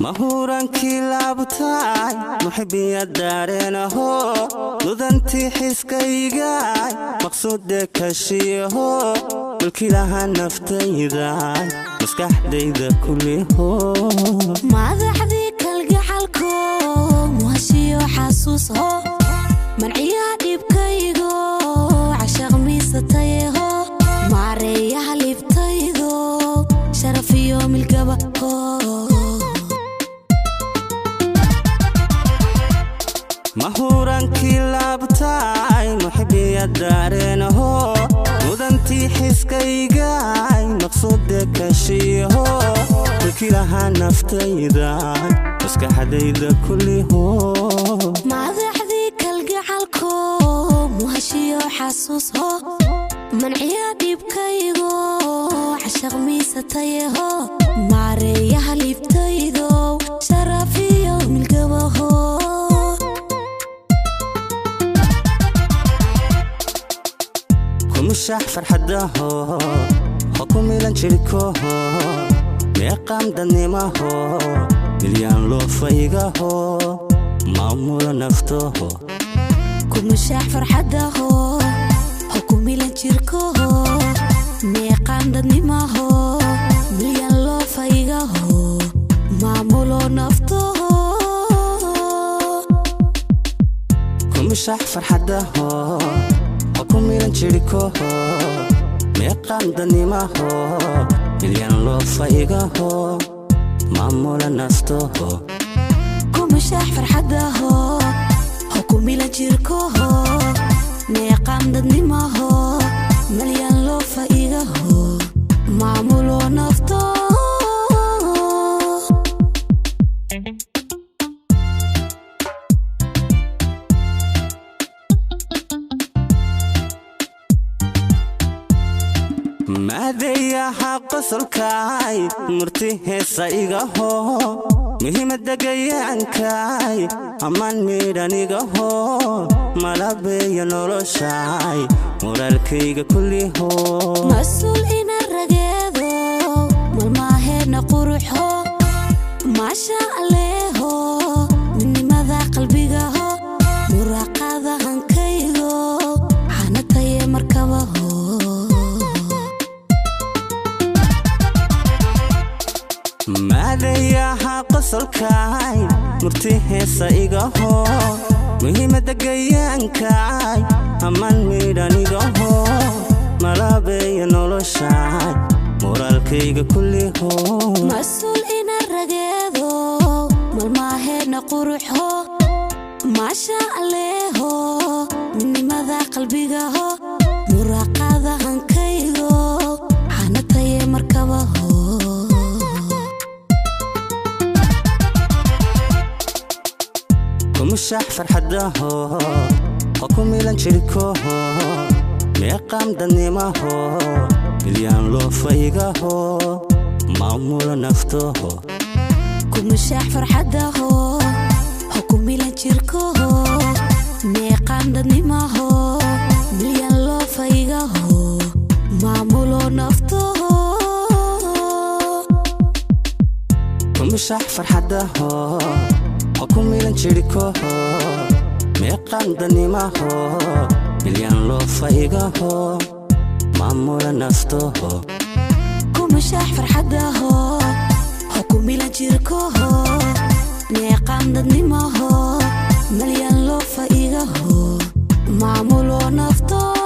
Mahurankii laabtaay muxibiya daareenaho mudantii xiskaygaay maqsuude kashiyaho mulkilaha naftaydaay maskaxdayda kuliho madaxdii kalgacalko muhashiyo xasuusho manciyaha dhibkaygo cashaq miisatayeho maareeyaha libtaydo sharafiyo milgabaho. Mahurankii laabtaay muxibiya daareenaho mudantii xiskaygaay maqsuude kashiyaho mulkilaha naftaydaay maskaxdayda kuliho madaxdii kalgacalko muhashiyo xasuusho manciyaha dhibkaygo cashaq miisatayeho maareeyaha libtaydo sharafiyo milgabaho. Kumushax farxadaho hokumilan jirkoho meeqaam dadnimaho milyaan loofaygaho maamulo naftoho. Kumushax farxadaho hokumilan jirkoho meeqaam dadnimaho milyaan loofaygaho maamulo naftoho. Kumushax farxadaho hokumilan jirkoho meeqaam dadnimaho milyaan loofaygaho maamulo naftoho. Kumushax farxadaho hokumilan jirkoho meeqaam dadnimaho milyaan loofaygaho maamulo naftoho. Maadeeyaha qosolkaay murti heesa igaho muhiimada gayaankaay amaan miidhanigaho malabeeya noloshaay moraalkayga kuliho. Mas-uul ina rageedo malmaaheedna quruxo maasha alleeho midnimada qalbigaho muraaqada hankaygo xanataye markabaho. Maadeeyaha qosolkaay murti heesa igaho muhiimada gayaankaay amaan miidhanigaho malabeeya noloshaay moraalkayga kuliho. Mas-uul ina rageedo malmaaheedna quruxo maasha alleeho midnimada qalbigaho muraaqada hankaygo xanataye markabaho. Kumushax farxadaho hokumilan jirkoho meeqaam dadnimaho milyaan loofaygaho maamulo naftoho. Kumushax farxadaho hokumilan jirkoho meeqaam dadnimaho milyaan loofaygaho maamulo naftoho. Kumushax farxadaho hokumilan jirkoho meeqaam dadnimaho milyaan loofaygaho maamulo naftoho. Kumushax farxadaho hokumilan jirkoho meeqaam dadnimaho milyaan loofaygaho maamulo naftoho.